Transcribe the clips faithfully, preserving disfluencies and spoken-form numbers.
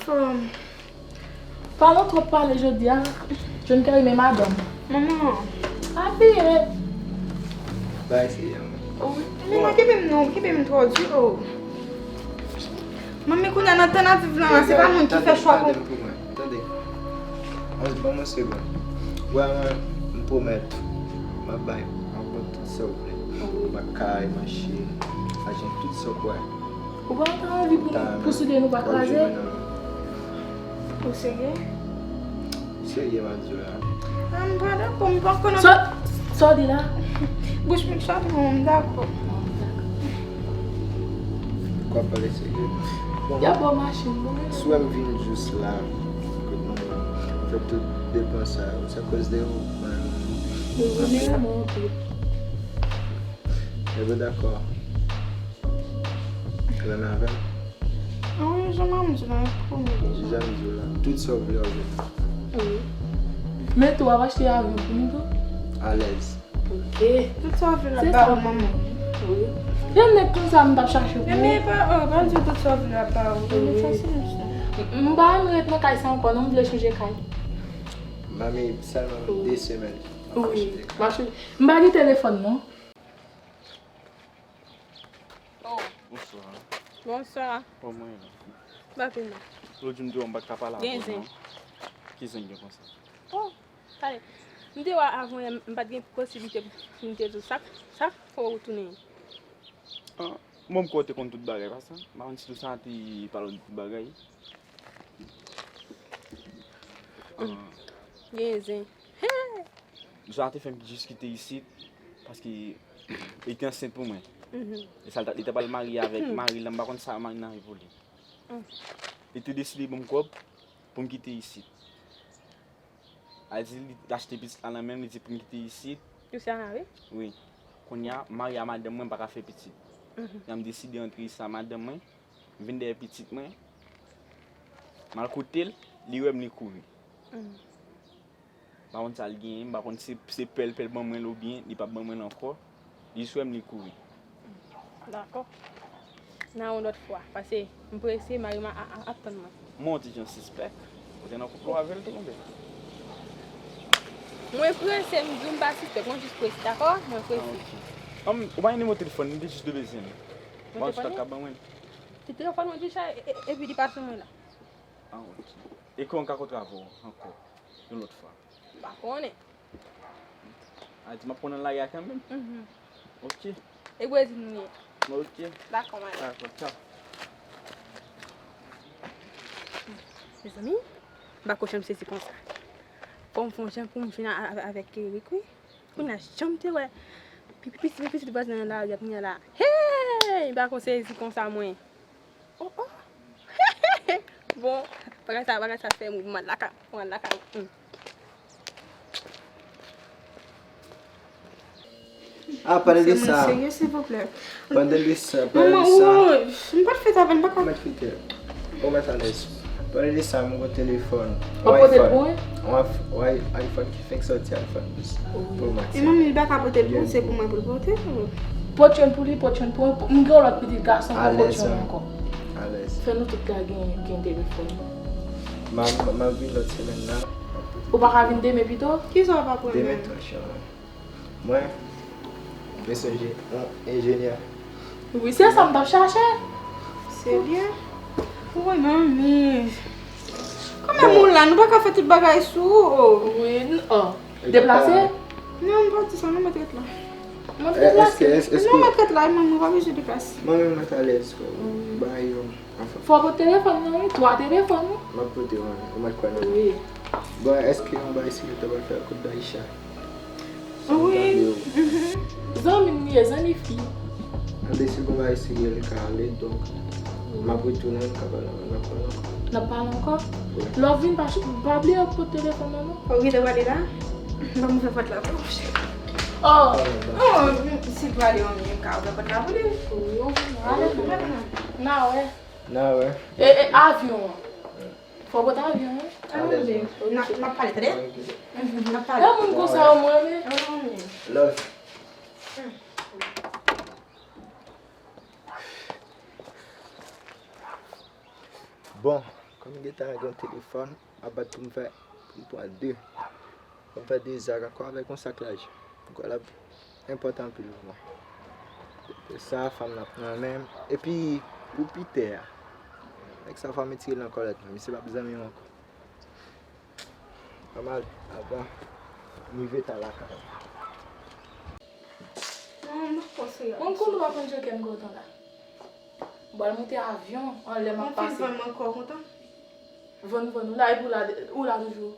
Fòm. Palan twòp pale jodi a. John Kerry men madanm. Manman. Apiye. Bay se yon. Men pa kenbe m non, kenbe m twò di o. Manmi, kounye a nan tan n ap viv la, se pa moun ki fè chwa pou. Tande pou mwen, tande. Ban m yon segonn. Wè mwen, m pwomèt, m ap bay, m ap ban tout sa w vle. M ap kay, machin, lajan, tout sa w kwè. Ou pa ta anvi pou, pou soudye nou pa kraze? Ou serye? Serye, m ap di w la. Ah, m pa dakò, m pa konn. Sa, sa w di la? Bouch mwen chape, m dakò. Kòb pale serye. Bon, y ap ba w machin, bon, si w wè m vin jis la, kote nou fè tout depans sa yo, se akoz de ou, mwen. Ou remeremon anpil. Epi dakò. Renmen avè m? Wi, jan m di w la, m pwomèt deja. Jan m di w la, tout sa w vle w ap jwenn. Wi. Men tou, w ap achte avyon pou nou tou? Alèz. Ok. Tout sa w vle l ap ba ou, manman. Wi. Yon nèg konsa m t ap chache pou ou. Men pa, oh, pa di tout sa w vle l ap ba ou. Wi. M pa renmen ret nan kay sa ankò non, m vle chanje kay. Manmi, sèlman de semèn. Wi. M pa gen telefòn non. Oh. Bonswa. Bonswa. Kòman w ye la? M pa pi mal. Lòt jou m te wè w m pa t ka pale avè w non. Ki zen gen konsa? Oh, tande. M te wè w avan yè, m pa t gen posiblite pou m te di w sa, sa fè w tounen. Ah, mwen m kwè w te konn tout bagay, pa sa? M pa konn si w sa te pale w de tout bagay. Ah. Gen zen. Hey! Zwa te fè m jis kite isit, paske li te ansent pou mwen. Mhm. E sa, li t ap al marye avèk mari l, m pa konn sa mari l anvi pou li. Mm. Li te deside ban m kòb pou m kite isit. Al di li achte pitit la nan men m, li di pou m kite isit. Luciana, wi? Wi. Kounye a, m marye a madanm mwen, m pa ka fè pitit. Mhm. Kounye a, m deside antre isit a madanm mwen, m vin dèyè pitit mwen. M al kote l, li wè m, li kouri. Mm. M pa konn sa l genyen, m pa konn si se pè l, pè l ban mwen l oubyen li p ap ban mwen l ankò. Li jis wè m, li kouri. Dakò. Nan yon lòt fwa, paske m prese, mari m a, a, a, ap tann mwen. Mwen yon ti jan sispèk. Ou te nan koup ou avè l tou, konbyen? Mwen prese, m di w m pa sispèk, mwen jis prese, dakò? Mwen prese. Ah, ok. Ann, ou pa gen nimewo telefòn li, m te jis de bezwen l. Mwen te konnen. Ou pa ka ban mwen l? Ti telefòn mwen deja, e, e, epi li pa sou mwen la. Ah, ok. E kè w ka kontre avè w ankò, yon lòt fwa? M pa konnen. A di m ap pran nan lari a kanmenm. Mhm. Ok. E Brezil nou ye? Ok. Dakò, madam. Dakò, tchaw. Mezanmi, m pa konn jan m sezi konsa. Fò m fè yon jan pou m jwenn a, a, avèk Eric, wi. Kounye a, jan m te wè pi, pi, pi, pi, pi, pi, vwazen nan lari a, kounye a la. Hey! M pa konn sezi konsa, mwen. Oh, oh. Bon, bagay sa, bagay sa fè m mal lakay, mal lakay. Hmm. Ah, pale de sa. Serye, silvouplè. Pale de sa, pale de sa. Manman, ou, m pa t fete avè l, m pa ka. Ou mèt fete. Ou mèt alèz. Pale de sa, m gon telefòn. Ou pote l pou mwen? Wi, iPhone ki fenk sòti, iPhone douz. Pro Max. E manmi, li pa ka pote l pou ou, se pou mwen pou l pote l. Pote youn pou li, pote youn pou mwen. M gen yon lòt pitit gason, m pote youn ankò. Alèz. Fè nou tout ka gen, gen telefòn. M a, m a vin lòt semèn nan. Ou pa ka vin demen pito? Kisa w pa pran menm? Demen twò chan. Mwen, mwen sonje yon enjenyè. Wi, se sa m t ap chache. Serye? Wi, manmi. Kanmenm ou la, nou pa ka fè tout bagay sou ou. Wi, n-, oh. Deplase? Non, m pa di sa, non, mèt ret la. Mwen deplase. Non, mèt ret la, manmi, ou pa bezwen deplase. Mwen menm mwen t alèz, frè. Bay yon. Fò w pote telefòn nan, wi. Twa telefòn, wi. M ap pote, wi. Ou mèt kwè nan mwen. Wi. Bon, èske yon bagay serye w ta pral fè ak kout Daisha? Wi. Zanmi m li ye, zanmi fi. Anben, si yon bagay serye l ka ale, donk, m ap retounen, n ka pale, n ap pale ankò. N ap pale ankò? Wi. Lè w vin, pa, pa bliye pote telefòn nan, non. Ou gentan pale la? Ban m ouvè pòt la pou ou, cheri. Oh! Oh, si w pale, manmi, m ka ouvè pòt la pou li. Wi, ou vin, ale. N a wè. N a wè. E, e, avyon an. Fò w pote avyon an. Alèz. N a, n ap pale, tande? N ap pale. Lè moun konsa yo, mwen renmen. Love. Bon, Kòm m gentan gen yon telefòn ap bat pou m fè, pou m pran de. Pou m fè de zak ankò avèk yon sak lajan. M kwè l ap enpòtan anpil pou mwen. Dapre sa, fanm nan ap nan men m. Epi, pou Pitè a, nèg sa fò m retire l nan kòlèt mwen. Misye p ap zanmi m ankò. Ann ale, avan m rive ta lakay. Non, m pa konn sou yo. Mwen konn ou pa konn jwe kè m kontan la. Bwal monte avyon anlè m ap pase. Vann mwen kò kontan. Vann, vann, ou la epi ou la, ou la toujou.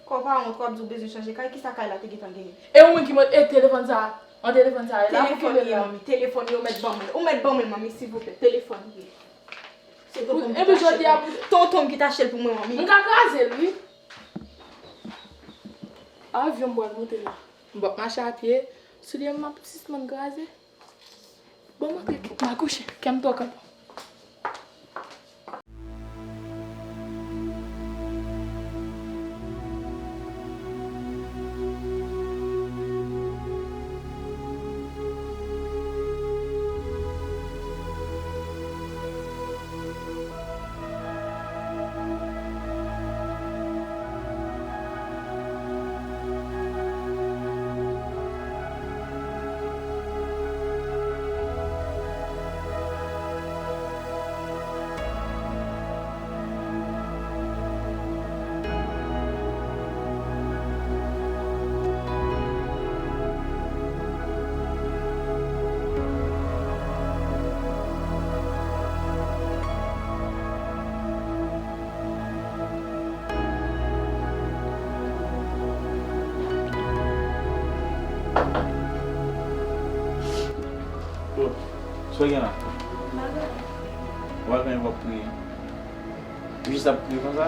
Kò pa wont, kò ap di w bezwen chanje kay, kisa kay la te gentan genyen? E ou menm ki mwen, e telefòn sa, an telefòn sa, e la pou kenbe la. Telefòn ye, manmi, telefòn ye, ou mèt ban mwen, ou mèt ban mwen, manmi, silvouplè, telefòn ye. Se tonton m ki t achte l pou mwen. Tonton m ki t achte l pou mwen, manmi. M ka kraze l, wi. Avyon m bwal monte la. M p ap mache a pye. Soulye m ap sispann kraze. Bon, m antre, m akouche. Kè m twò kontan. Bon, sa w gen la? W al fè yon wòb kriye. Ou jis ap kriye konsa?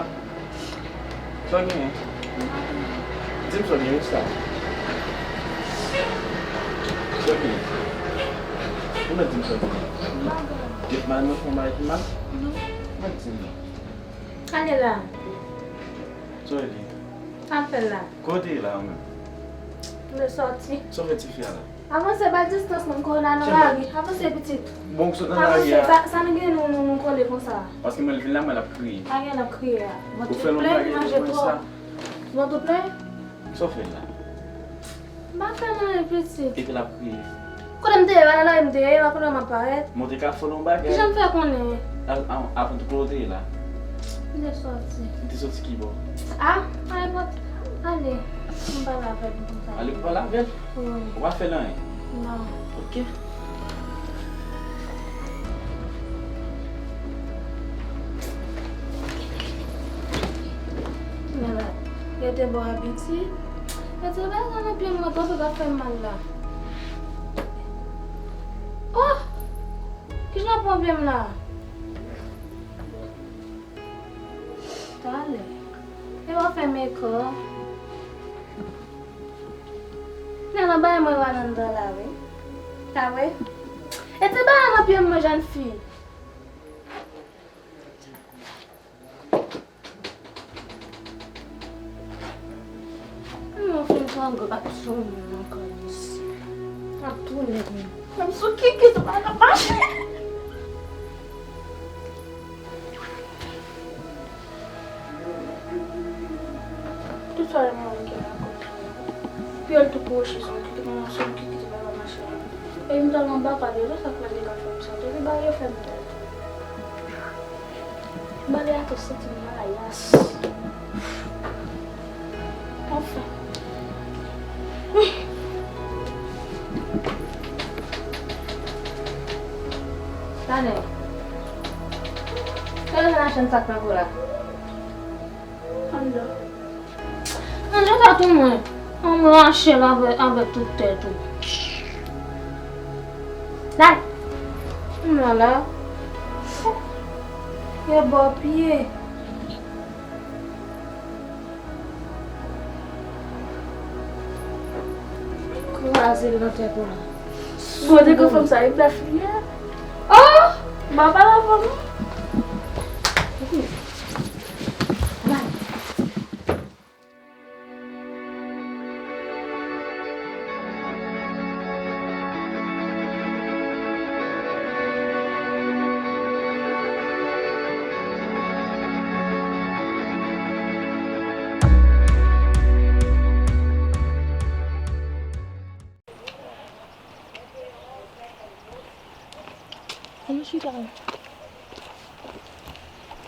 Sa w genyen? Di m sa w genyen, sa. Sa w genyen? Ou mèt di m sa w genyen. Ou mèt di m non. Ou mèt di m non. Ale la. Sa w ye li? Sa w ap fè la? Kote la ou menm? M te sòti. Sa w fè tifi a la? Avanse, ba distans, non, kòwona nan lari. Avanse, pitit. Bon, sot nan lari a. Avanse, sa, sa nou gen nou, nou, nou kole konsa? Paske mwen vin la, mwen ap kriye. Pa gen ap kriye a. Ou fè lontan gen manje twòp. Vant ou plen? Sa w fè la? M pa fè anyen, pitit. Epi l ap kriye. Kote m te ye, pa nan lari m te ye, pa konnen m ap parèt. Mwen te ka fè l yon bagay. Kijan m fè konnen? Al, an, avan tou kote w te ye la? M te sòti. Ou te sòti ki bò? A, pa enpòtan. Ale, m pale avè l pou m pale. Ale pou pale avè l? Wi. Ou pa fè l anyen? Non. Ok. Men la, rete bò a pitit. Rete bò a nan pye m nan twòp, e pa fè m mal la. Oh! Kijan w ap pran pye m la? Talè. E w ap fè m ekò. Nan, nan bay mwen w al anndan la, wi. Ta vre? E ti bagay nan pye m, mwen, jèn fi. Mwen fin pran gòt sou mwen ankò isi. Ap tounen mwen. Menm sou kikit ou pa ka mache. Tout sa yo mwen gen la kote. Pyè l tou kwochi, se yon kikit, se yon kikit, se pa ka mache. E m tèlman baka de sa k fè li ka fè m sa. Depi bagay yo fè m pè. Bagay a tou santi m malayas. Anfen. Talè. Talè nan machann sa k pa gwo la. Anndan. Anndan tèt ou mwen. An m rache l avè, avèk tout tèt ou. Dal. M la la. E bò pye. Kraze l nan tèt ou la. Sou de gwo fanm sa, e blèf li ye. Oh! M pa pale avè w non.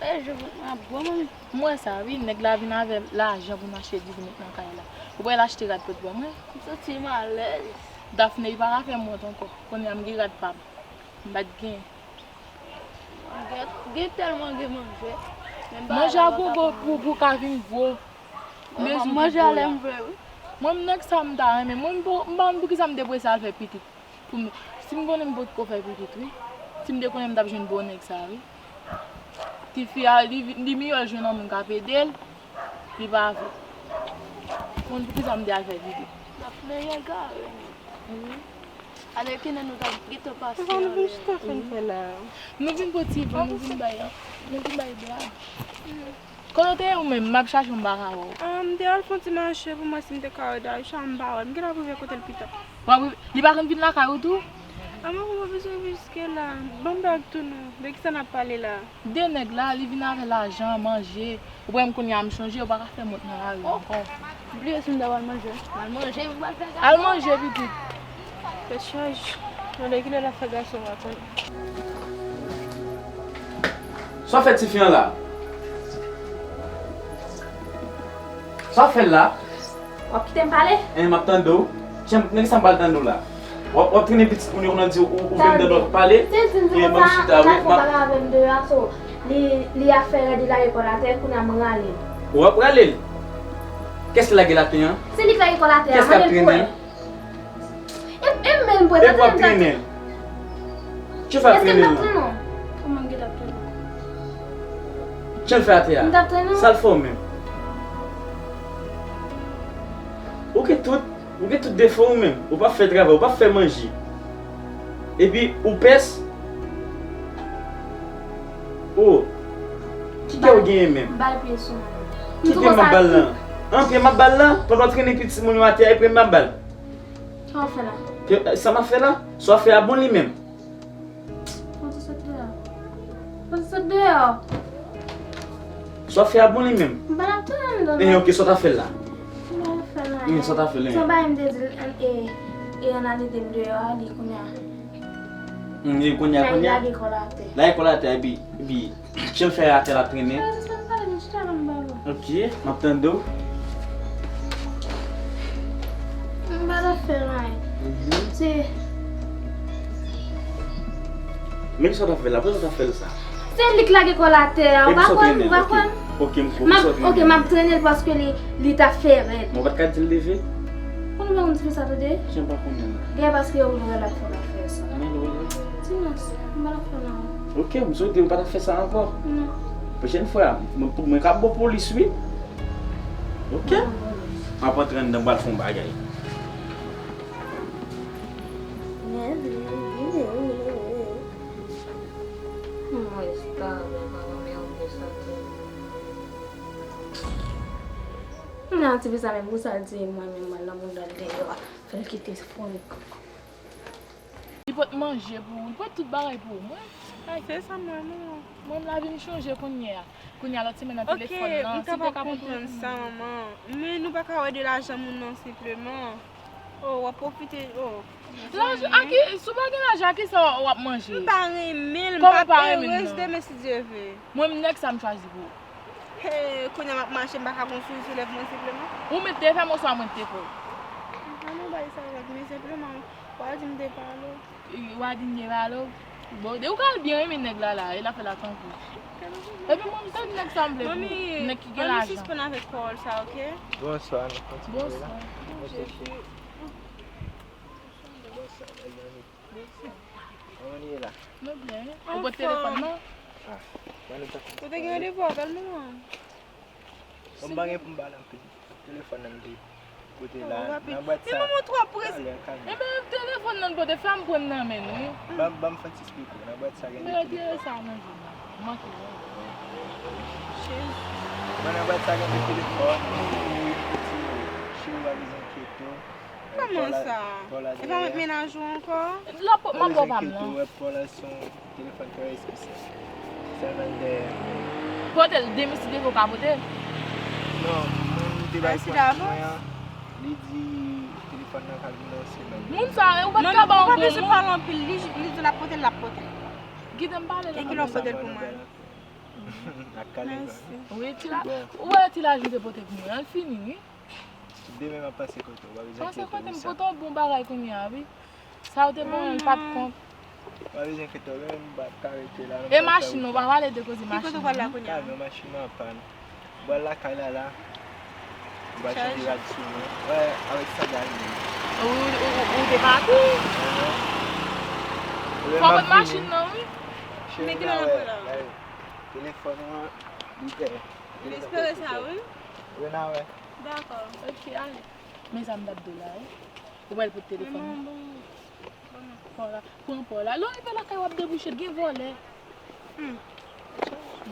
E, je, m ap gwo, manmi. M wè sa, wi. Nèg la vin avè lajan pou n achte di pou met nan kay la. Ou pral achte rad pou t ban mwen? M santi m alèz. Dafne, li pa ka fè m wont ankò. Kounye a m gen rad pa m. M pa t gen. Gen, gen tèlman gen manje. Men m pa Manje a gogo pou, pou ka vin gwo. Mezou manje a lè m vle, wi. Mwen, m nèg sa m ta renmen. Mwen, m pa konn poukisa m te prese al fè pitit. Pou m, si m konnen m potko fè pitit, wi. Si m te konnen m t ap jwenn bon nèg sa, wi. Tifi a, li, li miyò l jwenn yon moun k ap ede l, li pa vle. Konn poukisa m te al fè pitit. Dafne egare. Wi. Ale, ki lè nou t ap gentan pase. Sa nou vin chita fin fè la? Nou vin pran ti van, nou vin bay, nou vin bay blag. Kote w te ye ou menm? M ap chache w, m pa ka wè w. Ah, m te al fè yon ti mache pou m wè si m te ka wè Daisha, m pa wè l. M gentan ap rive kote l pita. W ap rive, li pa konn vin lakay ou tou? Ah, mwen pa bezwen riske la. Ban m bag tou non. De kisa n ap pale la? De nèg la, li vin avè lajan, manje. Ou wè m kounye a m chonje, ou pa ka fè m wont nan lari ankò. Bliye si m ta pral manje. Al manje, m pral fè gate. Al manje, pitit. Tèt chaje. Mande kilè l ap fè gason an konn. Sa w fè tifi an la? Sa w fè l la? W ap kite m pale? Hein, m ap tande w. Jan nèg sa m pral tande w la. W ap, w ap trennen pitit moun yo kounye a di ou, ou vin tande w ap pale. Tande. Se di m konsa, m al fè yon bagay avè m deyò a, so, li, li ap fè rèd, li lage kò l atè, kounye a m rale l. Ou ap rale l? Kès ki lage l atè an? Se li k lage kò l atè a, mande l pou wè. Kès k ap trennen? E, e menm pou e pa trennen l. Jan l fè ap trennen l lan? Kòman m gentan ap trennen l? Jan l fè atè a? M t ap trennen l. Sa l fè w menm? Ou gen tout, ou gen tout defo ou menm. Ou pa fè travay, ou pa fè manje. Epi ou pès. Oh. Ki kè ou genyen menm? M ba l pye sou mwen. Ki pye m ap ba l lan? An pye m ap ba l lan? Pandan w trennen pitit moun yo atè a, e pye m ap ba l. Sa w fè la? Ke, sa m ap fè la? Sa w fè a bon li menm. Fò w sot deyò. Fò w sot deyò. Sa w fè a bon li menm. M pa t ap trennen l non. Eh, ok, sa w t ap fè la? M pa t ap fè l anyen. Sa w t ap fè la? Se yon bagay m te di l, e, e, e, ann ale de m deyò a, li kounye a. Hmm, li kounye a, kounye a? Lage kò l atè. Lage kò l atè, epi, epi, Jan l fè atè l ap trennen. Frè, se sa m pale, nou chita la m ba w. Ok, m ap tande w. M pa t ap fè l anyen. Mhm. Se Men kisa w t ap fè la? Poukisa w t ap fè l sa? Se li k lage kò l atè a, ou pa konn, ou pa konn. Ok, m konprann. Ok, m ap trennen l paske li, li t ap fè rèd. Mwen pa t ka di l leve? Konnen w pa konn ti fi sa, tande? Jan pa konnen la. Gen paske ou wè l ap fè l ap fè sa. Men l wè. Ti mons, m pa t ap fè l anyen. Ok, m swete ou pa t ap fè sa ankò. Non. Pwochèn fwa, mwen, mwen ka ba w polis, wi. Ok? M ap antre anndan, m pral fè yon bagay. Mwen, ti fi sa menm, pou sa l di mwen menm, mwen nan mouda l deyò a, fè l kite fon. Li pot manje pou ou, li pot tout bagay pou ou. Mwen, ay, se sa mwen, mwen. Mwen, m la vin chonje kounye a. Kounye a, lòt semèn nan, telefòn nan, si te ka pote pou mwen. Ok, m kapab konprann sa, manman. Men nou pa ka wè de lajan moun nan senpleman. Oh, w ap pwofite, oh. Lajan, a ki, si w pa gen lajan, a ki sa w ap manje? M pa renmen l, m p ap erez demen si Dye vle. Mwen, m nèg sa m chwazi pou ou. He, kounye a m ap mache, m pa ka pran souri sou lèv mwen senpleman. Ou mete fè m oswa mwen te fè w? M pa nan bay sa avèk, men senpleman, w a di m te pale w. W a di m te pale w? Bon, de ou ka al byen renmen nèg la la, e l ap fè l a tankou. Epi mwen, m tann nèg sa m vle pou ou. Nèg ki gen lajan. Manmi, ann sispann avèk pawòl sa, ok? Bonswa, nou kontinye la. Bonswa. Oh, Jezi. Bonswa, mezanmi. Kòman nou ye la? Nou byen. Ou pot telefòn nan? Ah, ban nou tankou. Ou te gen randevou avè l, manman? Bon, m pa gen pou m ba l anpil. Telefòn nan m te pote la, nan bwat sa. Men manman twò prese. Kalè, kalè. Enben, telefòn nan pote, fè m pran nan men nou, wi. Ban, ban m fè ti esplike w. Nan bwat sa gen de telefòn. Mwen retire sa nan je m. Manke wè. Jezi. Bon, nan bwat sa gen de telefòn, wi, wi, wi, ti cheri pa bezwen enkyete w. Kòman sa? E pa mwen k mennaj ou ankò? L ap, m ap ba w pa m nan. Telefòn trè espesyal. Sèlman l dèyè. Pote l, demen si Dye vle w ka pote l. Non, mwen m te bay pwòch mwen an, li di telefòn nan ka vin nan semèn. Moun sa, ou pa t ka ba yon bon moun. Manmi, ou pa bezwen pale anpil, li, li di l ap pote l, l ap pote l. Kite m pale la. Gen ki lè w pote l pou mwen? Ak kale kwa. Wi, ti la. Ou wè ti la joute pote pou mwen. Al fini, wi. Demen m ap pase kote w, pa bezwen Pase enkyete kote w m sa. Pote w bon bagay kounye a, wi. Sa ou te ban mwen, l pa t kont. Pa bezwen enkyete w, menm m pa kare te la. E machin nou, pa pale de koze Ki kote w machin pral la nan. kounye a? Kalme, machin nan an pàn. Bwal lakay la la. Ou va chanje rad sou mwen. Wè, avèk sandal li. Ou, ou, ou, ou te pati. Fò mwen machin nan, wi. Cheri, Men ki na lè wè. l ap la? Telefòn ou an, li pè. M espere sa, wi. Ou na wè. Dakò. Ok, ale. Men sa m t ap di w la, wi. Ou pral pote telefòn. Bon, bon. Pran la, pran pa w la. Lè w rive lakay w ap debouche, gen vòlè. Hmm.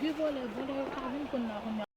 Gen vòlè, vòlè yo ka vin konn la kounye a.